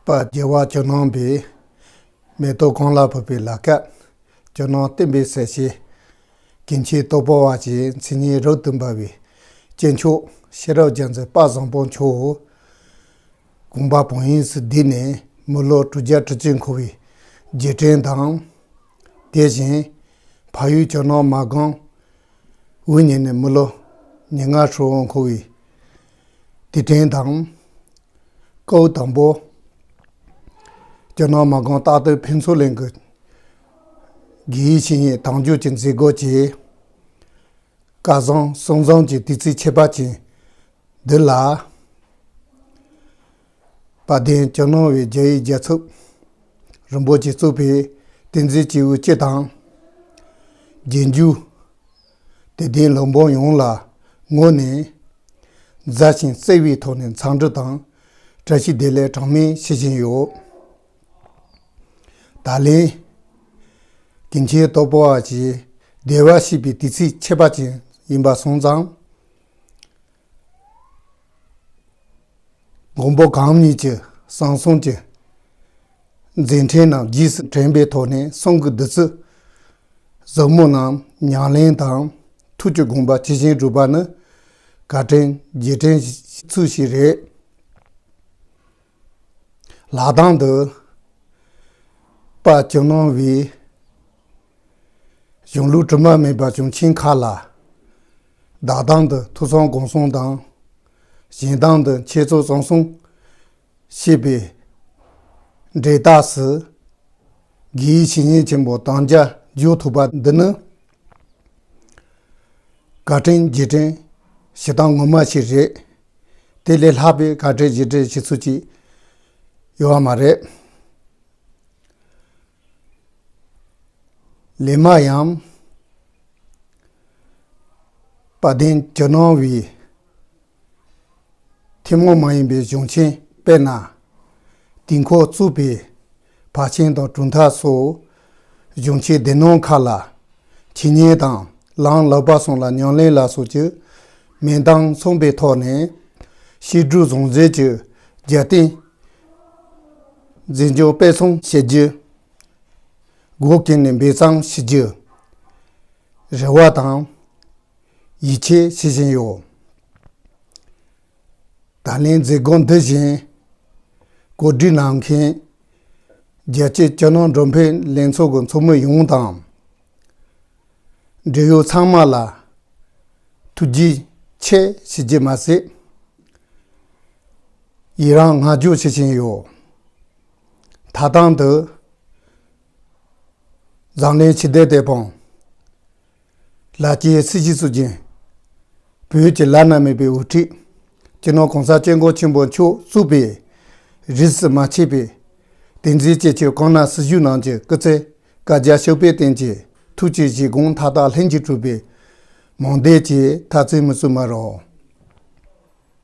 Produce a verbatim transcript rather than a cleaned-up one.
པ་རྒྱལ་བ་ཇོ་ནང་པའི་མེ་ཏོག་གང་ལ་ཕུལ་བའི་ལ་སྐད། ཇོ་ནང་བསྟན་པའི་གསལ་བྱེད། གིན་ཆེན་དོལ་པོ་བ་ཞེས་མཚན་སྙན་རབ་ཏུ་འབར་བའི་སྐྱེས་མཆོག་ཤེས་རབ་རྒྱལ་མཚན་དཔལ་བཟང་པོ་མཆོག་དགོངས་པ་བོན་ཡུལ་དུ་བསྡུས་ནས་མི་ལོ་དྲུག་བརྒྱ་དྲུག་ཅུ་འཁོར་བའི་རྗེས་དྲན་དང་། དེ་བཞིན་ཕ་ཡུལ་ཇོ་ནང་མ་སྒང་དབུ་བརྙེས་ནས་མི་ལོ་ཉེར་ལྔ་ཧྲིལ་བོ་འཁོར་བའི་དུས་དྲན་དང་། སྐབས་དང་པོ་ཇོ་ནང་མ་སྒང་སྟག་སྟོད་ཕུན་ཚོགས་གླིང་གི་དགེ་བའི་བཤེས་གཉེན་དལ་འབྱོར་གྱི་མཛད་སྒོ་བཅས་བསྐལ་བཟང་གསུམ་བཟང་གི་དུས་ཚིགས་ཁྱད་པར་ཅན་འདི་ལ། དཔལ་ལྡན་ཇོ་ནང་བའི་རྒྱལ་བའི་རྒྱལ་ཚབ་རིན་པོ་ཆེ་གཙོས་པའི་བསྟན་འཛིན་སྐྱེས་བུ་སྤྱི་དང་། རྗེས་འཇུག་དད་ལྡན་ལྷུན་པོ་ཡོངས་ལ་ངོས་ནས་མཛའ་ཞིང་བརྩེ་བའི་ཐོག་ནས་འཚམས་འདྲི་དང་བཀྲ་ཤིས་བདེ་ལེགས་གྲངས་མེད་ཞུ་བཞིན་ཡོད། ད་ལན་གིན་ཆེན་དོལ་པོ་བ་ཞེས་བདེ་བར་གཤེགས་པའི་དུས་ཚིགས་ཁྱད་པར་ཅན་ཡིན་པ་སོང་ཙང་། མགོན་པོ་གང་ཉིད་ཀྱི་གསང་གསུམ་གྱི་མཛད་འཕྲིན་རྣམས་རྗེས་སུ་དྲན་པའི་ཐོག་ནས་གསུང་གི་བདུད་རྩི་ཟབ་མོ་རྣམས་ཉམས་ལེན་དང་ཐུགས་ཀྱི་དགོངས་པ་ཇི་བཞིན་སྒྲུབ་པ་ནི་བཀའ་དྲིན་རྗེས་དྲན་ཚུལ་ཞིག་རེད། ལྷག་དོན་དུ་དཔལ་ཇོ་ནང་བའི་གཞུང་ལུགས་དྲི་མ་མེད་པ་གཞུང་ཆེན་ཁག་ལ། བདག་དང་དུ་ཐོས་བསམ་སྒོམ་གསུམ་དང་། གཞན་དང་དུ་འཆད་རྩོད་རྩོམ་གསུམ་ཞེས་པའི་འབྲས་རྟགས་སུ། དགེ་བའི་བཤེས་གཉེན་ཆེན་པོ་དམ་བཅའ་འཇོག་ཐུབ་པ་འདི་ནི། བཀའ་དྲིན་རྗེས་དྲན་ཞུ་སྟངས་ངོ་མ་ཞིག་རེད། དེ་ལས་ལྷག་པའི་བཀའ་དྲིན་རྗེས་དྲན་ཞུ་ཚུལ་ཅིག་ཡོད་པ་མ་རེད། ལེགས་མ་ཡང་། དཔལ་ལྡན་ཇོ་ནང་བའི་ཐུན་མོང་མ་ཡིན་པའི་གཞུང་ཆེན་དཔེར་ན། དུས་འཁོར་གཙུག་པའི་ཕར་ཕྱིན་དང་གྲུབ་མཐའ་སོགས་གཞུང་ཆེན་སྡེ་སྣོད་ཁག་ལ་འཆད་ཉན་དང་ལམ་བསླབ་པ་གསུམ་ལ་ཉམས་ལེན་ལ་སོགས་ཀྱི་མིང་དང་མཚུངས་པའི་ཐོག་ནས་བཤད་སྒྲུབ་ཟུང་འབྲེལ་གྱི་རྒྱབ་རྟེན་འཛིན་སྐྱོང་སྤེལ་གསུམ་བྱེད་རྒྱུ། སྒོ་ཀུན་ནས་འབེལ་གཏམ་ཞུ་རྒྱུ། རེ་བ་དང་ཡིད་ཆེས་བྱེད་བཞིན་ཡོད། ད་ལན་མཛད་སྒོ་འདི་བཞིན་གོ་སྒྲིག་གནང་མཁན་རྒྱལ་གཅེས་ཇོ་ནང་འགྲོ་ཕན་ལྷན་ཚོགས་ཀྱི་ཚོགས་མི་ཡོངས་དང་འབྲེལ་ཡོད་ཚང་མ་ལ་ཐུགས་རྗེ་ཆེ་ཞུ་རྒྱུ་མ་ཟད། ཡི་རང་བསྔགས་བརྗོད་བྱེད་བཞིན་ཡོད། མཐའ་དོན་དུ་འཛམ་གླིང་ཞི་བདེ་དེད་དཔོན། ལ་སྐྱེས་སྲིད་ཞིའི་སྲོལ་རྒྱུན། བོད་ཀྱི་བླ་ན་མེད་པའི་དབུ་ཁྲིད། སྤྱི་ནོར་གོང་ས་སྐྱབས་མགོན་ཆེན་པོ་མཆོག་གཙོས་པའི་རིས་སུ་མ་ཆད་པའི་བསྟན་འཛིན་སྐྱེས་ཆེན་གང་ན་སྲིད་བཞུགས་གནང་རྒྱུ་སྐུ་ཚེ་བསྐལ་བརྒྱར་གཤེགས་པའི་བརྟན་གྱི་ཐུགས་ཀྱི་བཞེད་དགོངས་མཐའ་དག་ལྷུན་གྱིས་གྲུབ་པའི་སྨོན་འདུན་གྱིས་ཐག་བཅད་མི་ཚུགས་མ་རོགས།